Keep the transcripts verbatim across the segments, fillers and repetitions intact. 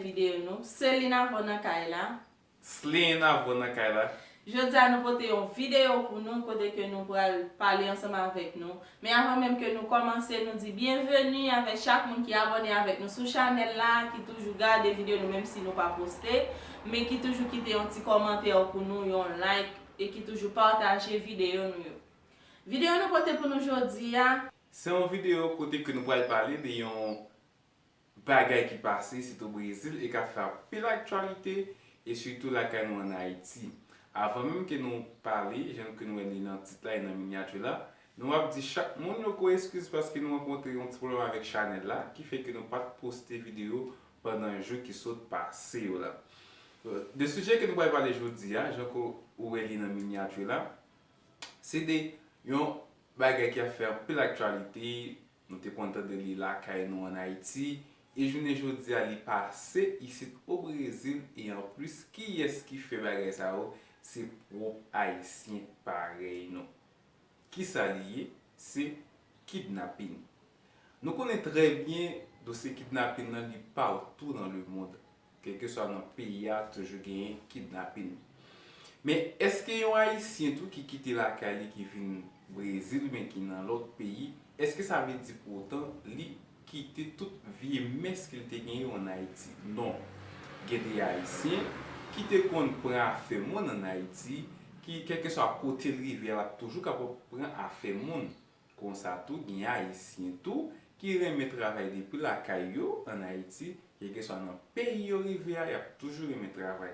videyo nou. Selin avè w nan kay la. Selin avè w nan kay la. Jodi a nou pote yon videyo pou nou kote ke nou pral pale ansanm avèk nou. Men avan menm ke nou kòmanse, nou di byenveni avèk chak moun ki abòne avèk nou sou chanèl la, ki toujou gade videyo nou menm si nou pa poste, men ki toujou kite yon ti kòmantè pou nou, yon like, e ki toujou pataje videyo nou yo. Videyo nou pote pou nou jodi a. Se yon videyo kote ke nou pral pale de yon bagay ki pase isit o Brezil e k ap fè anpil aktyalite, e sitou lakay nou ann Ayiti. Avan menm ke nou pale, jan ke nou wè li nan tit la e nan minyati la, nou ap di chak moun yon gwo eskiz paske nou rankontre yon ti pwoblèm avèk chanèl la, ki fè ke nou pa t poste videyo pandan jou ki sot pase yo la. De sijè ke nou pral pale jodi a, jan ke ou wè li nan minyati la, se de yon bagay ki ap fè anpil aktyalite, nou te konn tande li lakay nou ann Ayiti, e jounen jodi a li pase isit o Brezil, e anplis, kiyès ki fè bagay sa yo? Se pwòp Ayisyen parèy nou. Kisa li ye? Se kidnapin. Nou konnen trè byen dosye kidnapin nan li patou nan lemonn. Kèlkeswa nan peyi a, toujou genyen kidnapin. Men èske yon Ayisyen tou ki kite lakay li, ki vin Brezil, men ki nan lòt peyi, èske sa vle di pou otan li kite tout vye mès ke l te genyen yo ann Ayiti? Non. Gen de Ayisyen ki te konn pran afè moun ann Ayiti, ki, kèlkeswa kote l rive a, l ap toujou kapab pran afè moun. Konsa tou, gen Ayisyen tou ki renmen travay depi lakay yo ann Ayiti, kèlkeswa nan peyi yo rive a, y ap toujou renmen travay.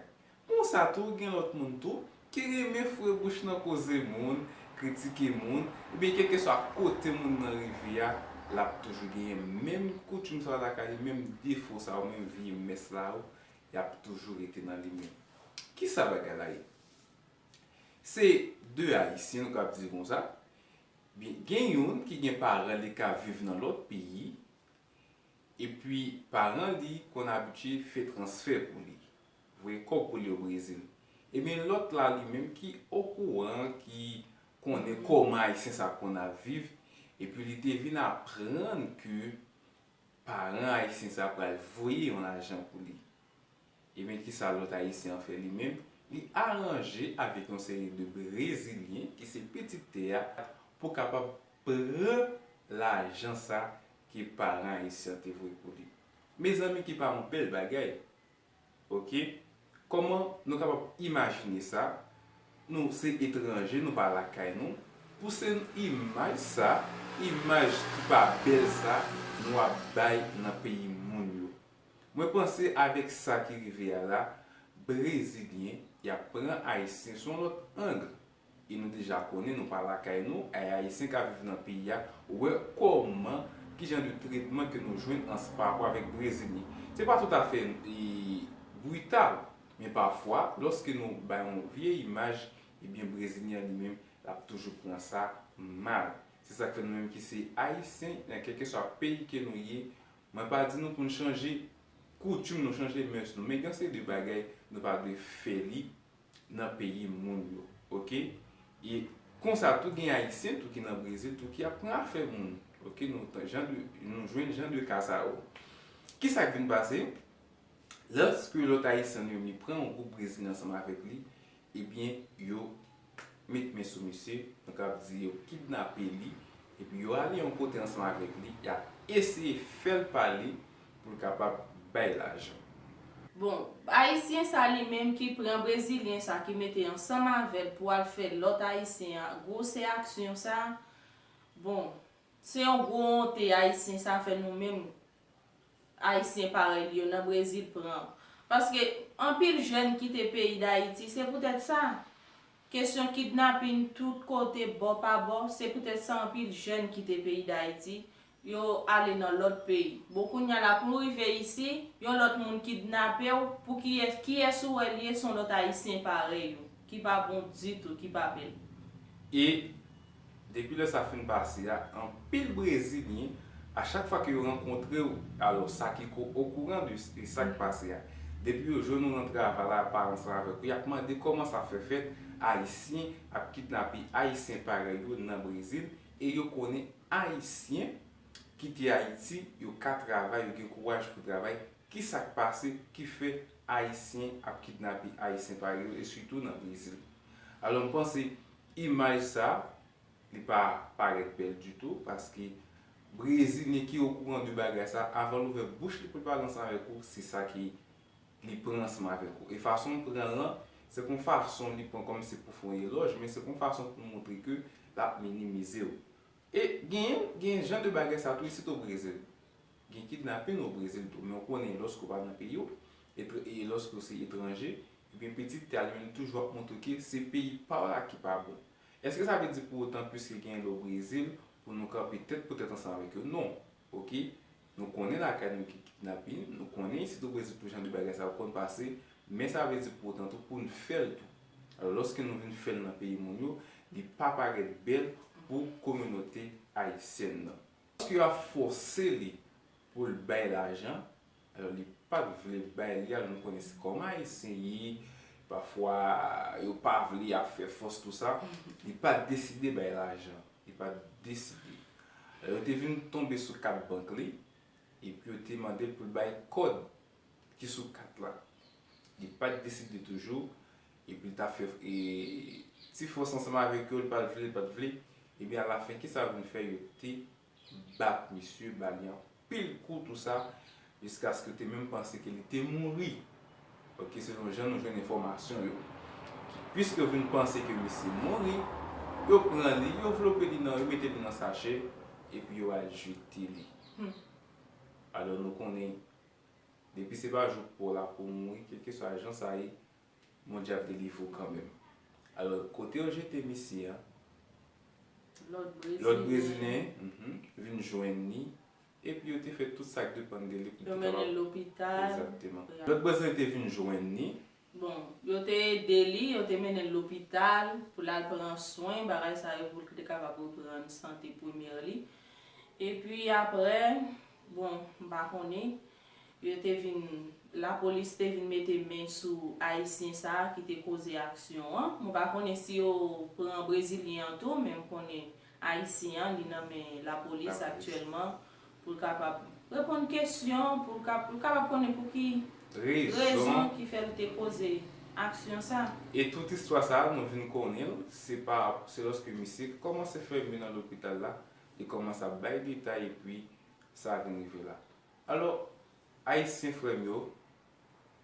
Konsa tou, gen lòt moun tou ki renmen foure bouch nan koze moun, kritike moun, ebyen kèlkeswa kote moun nan rive a, l ap toujou genyen menm koutim sa yo lakay li, menm defo sa yo, menm vye mès la yo, y ap toujou rete nan li menm. Kisa bagay la ye? Se de Ayisyen, nou kab di konsa. Byen, gen youn ki gen paran li k ap viv nan lòt peyi, epi paran li konn abitye fè transfè pou li, voye kòb pou li o Brezil. Ebyen, lòt la li menm ki okouran, ki konnen kòman Ayisyen sa konn ap viv, epi li te vin aprann ke paran Ayisyen sa pral voye yon lajan pou li. Ebyen, kisa lòt Ayisyen an fè li menm? Li aranje avèk yon seri de Brezilyen ki se pitit tè a pou kapab pran lajan sa ke paran Ayisyen an te voye pou li. Mezanmi, ki pa yon bèl bagay. Oke? Kòman nou kapab imajine sa? Nou se etranje, nou pa lakay nou. Pou se imaj sa, imaj ki pa bèl sa, nou ap bay nan peyi moun yo. Mwen panse avèk sa ki rive a la, Brezilyen, y ap pran Ayisyen sou yon lòt ang. E nou deja konnen, nou pa lakay nou, e Ayisyen k ap viv nan peyi a, wè kòman, ki jan de tretman ke nou jwenn an, pa rapò avèk Brezilyen. Se pa toutafè, e, brital, men pafwa, lòske nou bay yon vye imaj, ebyen, Brezilyen an li menm, l ap toujou pran sa mal. Se sa k fè nou menm ki se Ayisyen, nan kèlkeswa peyi ke nou ye, mwen pa di nou pou n chanje koutim nou, chanje mès nou, men gen seri de bagay nou pa dwe fè li nan peyi moun yo, oke? E konsa tou, gen Ayisyen tou ki nan Brezil tou ki ap pran afè moun, oke? Nou, jan de, nou jwenn jan de ka sa yo. Kisa k vin pase? Lòske lòt Ayisyen li menm li pran yon gwoup Brezilyen ansanm avèk li, ebyen, yo met men sou misye, nou kab di yo kidnape li, epi yo ale yon kote ansanm avèk li, y ap eseye fè l pale pou l kapab bay lajan. Bon, Ayisyen sa li menm ki pran Brezilyen sa ki mete ansanm avè l pou al fè lòt Ayisyen an gwosè aksyon sa, bon, se yon gwo onte Ayisyen sa fè nou menm Ayisyen parèy li yo nan Brezil pran. Paske anpil jèn kite peyi Dayiti, se poutèt sa. Kesyon kidnapin tout kote, bò pa bò, se poutèt sa anpil jèn kite peyi Dayiti, yo ale nan lòt peyi. Bon, kounye a la, pou rive isi, yon lòt moun kidnape w, pou kiyès, kiyès ou wè l ye, se yon lòt Ayisyen parèy ou, ki pa bon ditou, ki pa bèl. E depi lè sa fin pase a, anpil Brezilyen, a chak fwa ke yo rankontre w, alò, sa ki ko-, okouran de, de sa k pase a, depi yo jwenn ou nan travay la, pale ansanm avèk ou, y ap mande kòman sa fè fèt, Ayisyen ap kidnape Ayisyen parèy yo nan Brezil, e yo konnen Ayisyen kite Ayiti, yo ka travay, yo gen kouraj pou travay, Ki sa k pase ki fè Ayisyen ap kidnape Ayisyen parèy yo, e sitou nan Brezil? Alò, m panse imaj sa, li pa parèt bèl ditou, paske Brezilyen ki okouran de bagay sa, avan l ouvè bouch li pou l pale ansanm avèk ou, se sa ki li pran ansanm avèk ou. E fason l pran l lan, se yon fason li pran kòmsi pou fè yon elòj, men se yon fason pou l montre ke l ap minimize w. E genyen, genyen jan de bagay sa tou isit o Brezil. Gen kidnapin o Brezil tou, men w konnen lòske w pa nan peyi w, e lòske w se etranje, ebyen pitit tè a li menm toujou ap montre w ke se peyi pa w la ki pa bon. Èske sa vle di pou otan piske genyen l o Brezil pou nou kanpe tèt pou tèt ansanm avèk yo? Non. Oke? Nou konnen lakay nou gen kidnapin, nou konnen isit o Brezil tout jan de bagay sa yo konn pase, men sa vle di pou otan tou pou n fè l tou. Alò, lòske nou vin fè l nan peyi moun yo, li pa parèt bèl pou kominote ayisyèn nan. Lòske y ap fòse li pou l bay lajan, alò li pa t vle bay li, alò nou konnen se kòman Ayisyen ye, pafwa yo pa vle, y ap fè fòs tou sa, li pa t deside bay lajan, li pa t deside. Alò yo te vin tonbe sou kat bank li, epi yo te mande l pou l bay kòd ki sou kat la. Li pa t deside toujou, epi l t ap fè e, ti fòs ansanm avèk yo, li pa t vle, li pa t vle. Ebyen, alafen, kisa yo vin fè? Yo te bat misye, ba li anpil kou, tou sa, jiskaske yo te menm panse ke li te mouri. Oke, selon jan nou jwenn enfòmasyon yo. Piske yo vin panse ke misye mouri, yo pran li, yo vlope li nan, yo mete li nan sachè, epi yo al jete li. Hmm. Alò, nou konnen, depi se pa jou pa w la pou w mouri, kèlkeswa jan sa ye, Bondye ap delivre w kanmenm. Alò, kote yo jete misye a, lòt Brezilyen, mhm, vin jwenn li, epi yo te fè tout sa k depann de li pou l te kapab. Yo mennen l lopital. Egzakteman. Lòt Brezilyen te vin jwenn li. Bon, yo te ede li, yo te mennen l lopital pou l al pran swen, bagay sa yo, pou l te kapab reprann sante premyè li. Epi apre, bon, m pa konnen, yo te vin, lapolis te vin mete men sou Ayisyen sa a ki te koze aksyon an. Mwen pa konnen si yo pran Brezilyen an tou, men m konnen Ayisyen an, li nan men lapolis aktyèlman pou l kapab reponn kesyon, pou l kap-, pou l kapab konnen pou ki rezon ki fè l te koze aksyon sa. E tout istwa sa a, nou vin konnen l, se pa, se lòske misye kòmanse fèmen nan lopital la, li kòmanse ap bay detay, epi sa vin rive la. Alò, Ayisyen frè m yo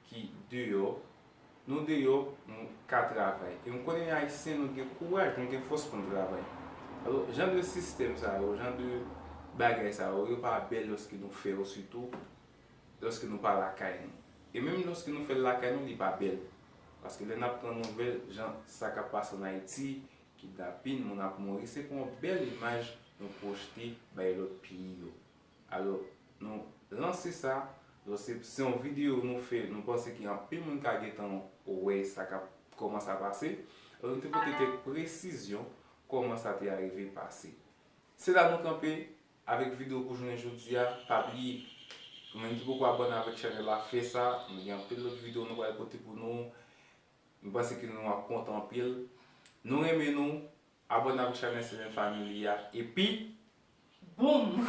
ki deyò, nou deyò, nou ka travay. E m konnen Ayisyen, nou gen kouraj, nou gen fòs pou n travay. Alò, jan de sistèm sa yo, jan de bagay sa yo, yo pa bèl lòske nou fè yo, sitou lòske nou pa lakay nou. E menm lòske nou fè l lakay nou, li pa bèl. Paske lè n ap pran nouvèl, jan sa k ap pase ann Ayiti, kidnapin, moun ap mouri, se pa yon bèl imaj nou pwojte bay lòt peyi yo. Alò, nou lanse sa. Alò, se, se yon videyo nou fè, nou panse ke anpil moun ka gentan wè sa k ap kòmanse ap pase. Alò, nou te pote kèk presizyon kòman sa te arive pase. Se la nou kanpe avèk videyo pou jounen jodi a. Pa bliye, ou menm ki poko abòne avèk chanèl la, fè sa. Nou gen anpil lòt videyo nou pral pote pou nou. M panse ke nou ap kontan anpil. Nou renmen nou. Abòne avèk chanèl Seven Family a. Epi, boum!